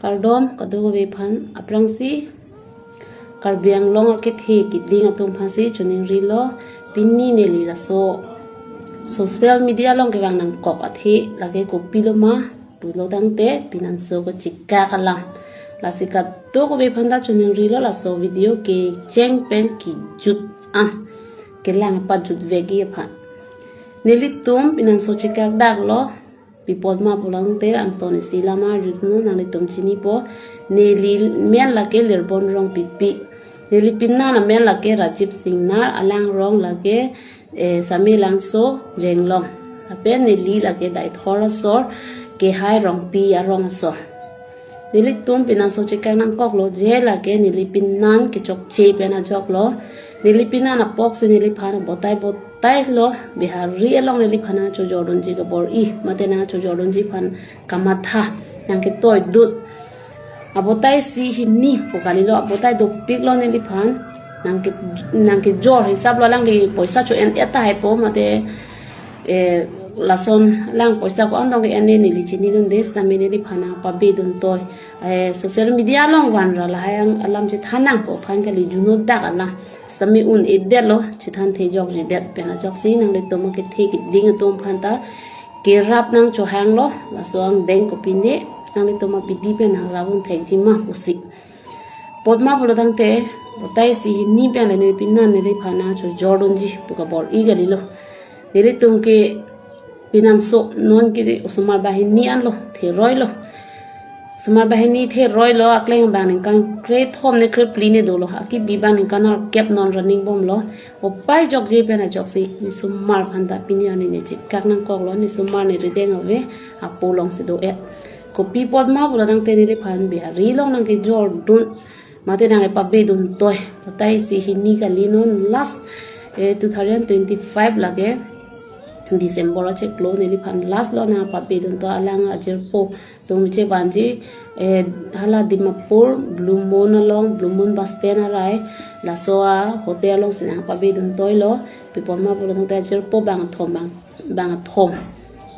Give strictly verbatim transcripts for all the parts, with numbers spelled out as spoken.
Kardom kadokave aphan. Aphrangsi Karbi Anglong akethe keding atum aphansi choningrilo. Pini neli laso social media along kevang nangkok athe lake kopilo ma pulo tangte pinanso kachikak alam. Lasi kadokave aphanta choningrilo laso video kecheng pen kejut, ah, kelang pajut vekji aphan. Nelitum pinanso chikak daklo. Pi apot ma pulo tangte angton isi lam arjudunnon, nanglitum chinipo. Neli men lake Lirbon Rongpipi. Neli pinan amen lake Rajib Singnar, alang rong lake, eh, Samelangso Jenglong. Lapen neli lake Deithor asor, Kehai Rongpi arong asor. Nelitum pinanso chikak nangkoklo, je lake neli pinan kechokche pen ajoklo. Neli pinan apotsi neliphan abotai botailo, Bihari along neliphan nangchojordunji kabor-i, mate nangchojordunji aphan kamatha, nangketoidun. Abotai isi hini pu kalilo, abotai dopiklo neliphan, nangke, nangkejor hisaplo, alangli poisa cho-en-et tahai po, mate, eh, lason alang poisa ko-an tong ke-en-e neli chinidunde, sitame neliphan nangpabedun toi. Eh, social media along vanra lahai ang alam chethan nangpo aphan kali, juno dak alam. Sitame un-edetlo, chethan thejokjidet pen ajoksi nanglitum akethe keding atum aphanta kerap nangchohanglo, laso angdeng kopine, nanglitum abidi pen nangrap un thekji ma pusi. Pi apot ma pulo tangte, abotai isi hini pen le neli pinan neliphan nangchojordunji pu kabor-i kalilo. Nelitum ke pinanso non ke osomar banghini anlo, theroilo. Osomar banghini theroilo, akleng abang ningkan krethom ne krephli ne dolo, akibi abang ningkan arkep non running bomlo. Opai jokje pen ajoksi, ne osomar aphanta pini arni ne chikak nangkoklo, ne osomar ne rideng ave, apo alongsi do-et. Kopi apot ma pulo tangte neliphan Bihari along nangkejordun, mate nangkepabedun toi. Abotai isi hini kali non last, eh, two thousand twenty-five lake December achiklo neliphan lastlo nangpabedun toi, alang ajirpo atum chevanji, eh, hala Dimapur Blue Moon along, Blue Moon bus stand arai, laso a-hotel alongsi nangpabedun toilo. Pi apot ma pulo tangte ajirpo bangthom bang, bangthom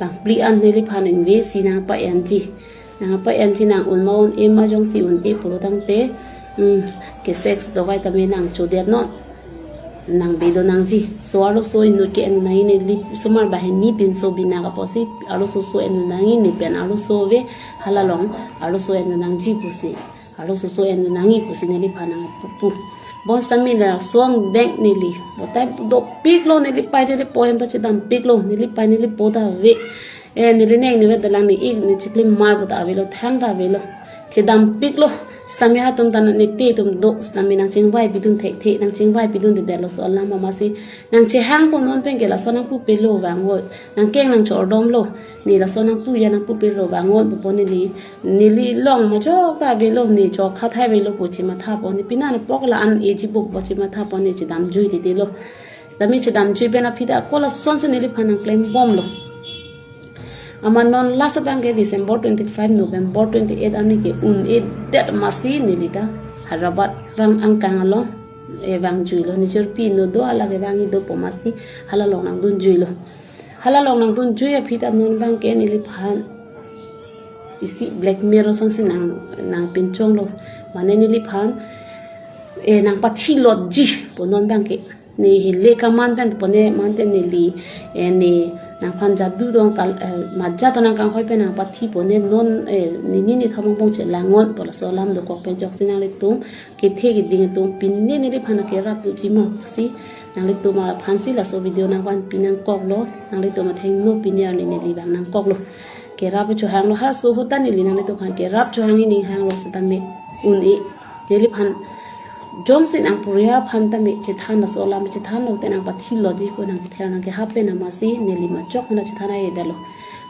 bangphli an neliphan invest si nangpa-enji. Nangpa-enji, nang-un ma un-e ma, jongsi un-e pulo tangte, hmm, kesek dovai tame nangchodetnon, nangbedun nangji. So arloso inut ke-en nangji, neli osomar banghini pinso bina kaposi arloso so endun nangji, ne pen arloso ave, hala along arloso endun nangji pusi, arloso so endun nangji pusi neliphan nangpupu. Bonsitame laso angdeng neli, abotai dopiklo, neli pei neli po ahem ta chedampiklo, neli pei neli po ta ave. Eh, neli neng neli dolang, ne ik ne chiklimar pu ta avelo, thang ta avelo. Chedampiklo. Sitame hatum ta ne te atum do, sitame nangchingvaipidun thekthe, nangchingvaipidundedetlo laso alam, amatsi nangchehangpo, non pen ke laso nangpupelo vangvoi. Nangkeng nangchordomlo. Ne laso nangpuya nangpupelo vangvoi pupo, neli, neli along majok ta avelo, ne chokha thai avelo pu chemathapo, ne pinan apok la-an eji pu chemathapo, ne chedamjuidedetlo. Sitame chedamjui pen aphi ta ako lasonsi neliphan nangklembomlo. Amat non last abang ke December twenty-five, November twenty-eight arni ke un-edet amatsi neli ta Hyderabad vang angkang along, eh, vangjuilo, ne chirpi inut do, hala kevangji dopo amatsi hala along nangdunjuilo. Hala along nangdunjui aphi ta non abang ke neliphan isi blackmail asonsi nang, nangpinchonglo. Mane neliphan, eh, nangpathilotji pu non abang ke. Ne hele kaman pen pone, mante neli, eh, ne nangphan jadu dong kal, eh, maja to nangkanghoi pen nangpathipo, ne non, eh, ne nini thomong pong chelangonpo, laso alam dokok pen ajoksi nanglitum kethe keding atum pine neliphan kerap dukji ma pusi, nanglitum aphansi laso video nangvanpi nangkoklo, nanglitum athengno pine arni neli vang nangkoklo. Kerap chohanglo, ha sohu ta neli nanglitum aphan kerap chohangji ning hanglo, sitame un-e. Neliphan jongsi nangpuriya aphan tame chethan, laso alam chethanlo te nangpathilotji pu nangkethel nangkehap pen amatsi neli majok hana chethan ai-edetlo.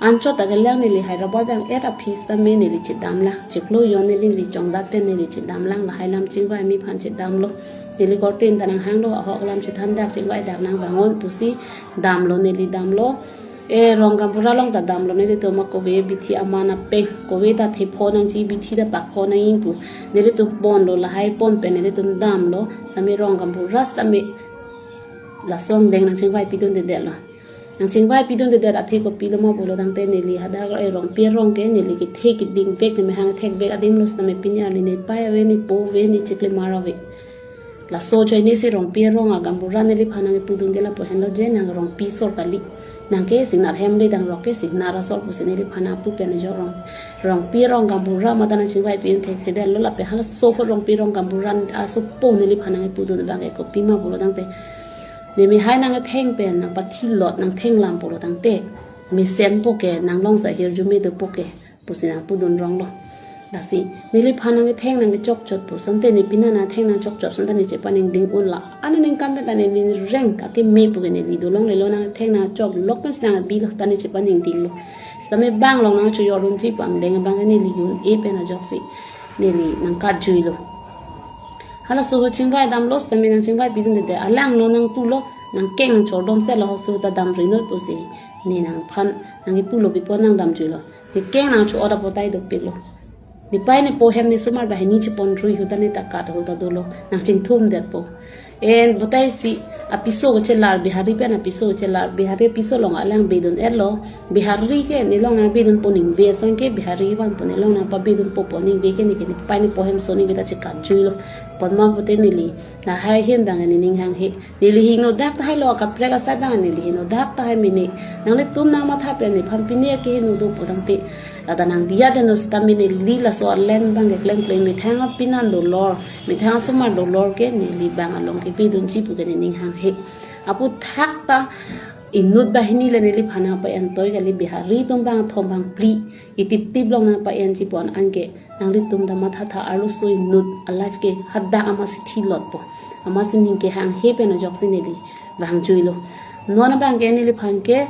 Anchot ta kelang, neli Hyderabad vang-et aphi sitame neli chedamlang. Chiklo jon neli, neli chongdat pen neli chedamlang, lahai alam chingvaimi aphan chedamlo. Neli korte ta nanghanglo, ahok alam chethan dak, chingvai dak nangvannon pusi damlo, neli damlo. Eh, Ronggaonbura along ta damlo, nelitum akove bithi aman apeng, kove ta thepho nangji, bithi ta pakpho nangji pu nelitum ponlo, lahai pon pen nelitum damlo. Sitame Ronggaonbura sitame laso angdeng nangchingvaipidundedetlo. Nang chingvai pidundedet athe kopilo ma pulo tangte neli hadak e Rongpi arong ke neli kethe keding vek, ne mehang thek vek adim lo sitame pini arni ne pai ave, ne po ave, ne chiklimar ave. Laso ajoine si Rongpi arong a gaonbura neliphan nangkepudun ke lapu henlo je nang Rongpi asor kali. Nang ke Singnar hem le dang rok ke Singnar asor pusi neliphan nangpu pen ajo rong. Rongpi arong gaonbura mate nang chingvai pidun thekthedetlo lapen halaso ahut Rongpi arong gaonbura asopo neliphan nangkepudun abang ke kopima pulo tangte, ne mehai nangketheng pen nangpathilot nangthenglam pulo tangte, mesenpo ke, nanglong sa hirjume dopo ke pusi nangpudun ronglo. Lasi neliphan nangketheng nangkechokchotpo asonte, ne pini nangtheng nangchokchot asonte ne chepaningding unlo. Aningkan pen ta neli reng akeme pu ke neli dolonglelo, nangtheng nangchoklok pensi nangbi lo ta ne chepaningdinglo. Sitame bang along nangchojordunji pu angdeng abang ke neli un-e pen ajoksi neli nangkatjuilo. Halaso ahut chingvai damlo sitame nang chingvai pidundedet, alang no nangpulo, nangkeng nangchordom selo, halaso ahut ta damri not pusi ne nangphan nangkipulo, pipo nangdamjuilo. Ne keng nangcho-ot apotai dopiklo. Ne pai ne po hem ne osomar banghini cheponrui ahut ta ne ta kat ahut ta dolo, nangchingthumdetpo. En botai si apiso kachelar, Bihari pen apiso kachelar, Bihari apiso along alang bedun-etlo. Bihari ke nelong nangpedunpo ningve ason ke, Bihari vanpo, nelong nangpapedunpo pu ningve ke ne ke ne pai ne po hem ason ningve ta chekatjuilo. Pon ma pute neli lahai ahin abang ne ning hanghe. Neli hingno dak tahailo, akaprek asai abang neli hingno dak tahai mene. Nanglitum nangmatha pen nephan pini akehingno dopo tangte, ladak nangdiya deno sitame neli laso alen abang ke klemklem, methang apinan dolor, methang asomar dolor ke neli bang along kepedunji pu ke ne ning hanghe. Aphuthak ta inut banghini le neliphan nangpa-entoi kali, Bihari atum bangthom bangphli itiptip along nangpa-enji pu an anke nanglitum ta mathatha, arloso inut a-life ke hadak amatsi thilotpo, amatsi ning kehanghe pen ajoksi neli vangjuilo. Non abang ke neliphan ke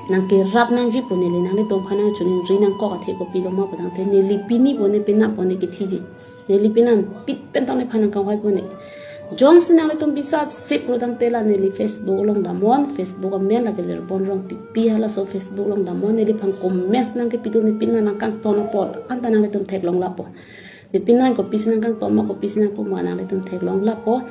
nangkerap nangji pu neli nanglitum aphan nangchiningri nangkok athe kopilo ma pu tangte, neli pini pu ne penap pu ne kethiji. Neli penap pit pen tong nephan nangkanghoi pu ne. Jongsi nanglitum bisas sip ru tangte la neli Facebook along damnon, Facebook amen lake Lirbon Rongpipi, halaso Facebook along damnon, neliphan comments nangkepidun, ne pini nangkangton apot anta nanglitum theklong lapo. Ne pini kopisi nangkangton ma, kopisi nangpu ma nanglitum theklong lapo.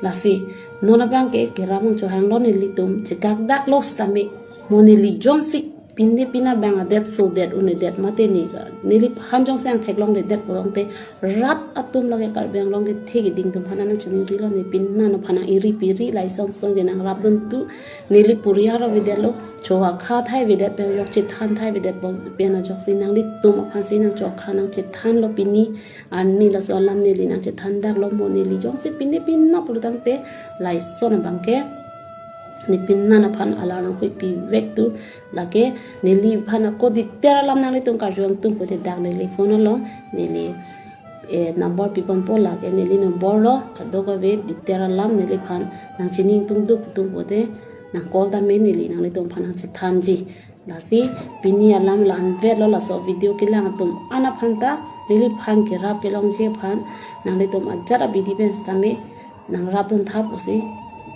Lasi non abang ke kerap nangchohanglo, nelitum chekakdaklo sitame, mo neli jongsi pini pini abang adet sodet un'edet mate ne, neliphan jongsi nangtheklongledet pu tangte, rat atum lake Karbi Anglong kethe keding atum aphan nangchiningrilo, ne pini nangphan nang-iri piri, lason son ke nangrapdun tu, neli puriar avedetlo, cho-akha thai avedet pen ajok, chethan thai avedet pen ajoksi nanglitum aphansi nangcho-akha nangchethanlo pini arni, laso alam neli nangchethandaklo, mo neli jongsi pini pini pulo tangte, lason abang ke ne pini nangphan alar nanghuipi vek tu, lake neliphan ako detail alam nanglitum karju nangtum pute dak neli phone along neli, eh, number piponpo, lake neli number lo, kadokave detail alam neliphan nangchini ingtung duk tum pute nang call tame, neli nanglitum aphan nangchethanji. Lasi pini alam la-anvetlo, laso video kelang atum an aphan ta, neliphan kerap kelongji aphan nanglitum ajat abidi pen sitame nangrapdun tha pusi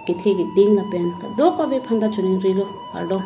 kethe keding lapen kadokave aphan ta chiningrilo, kardom.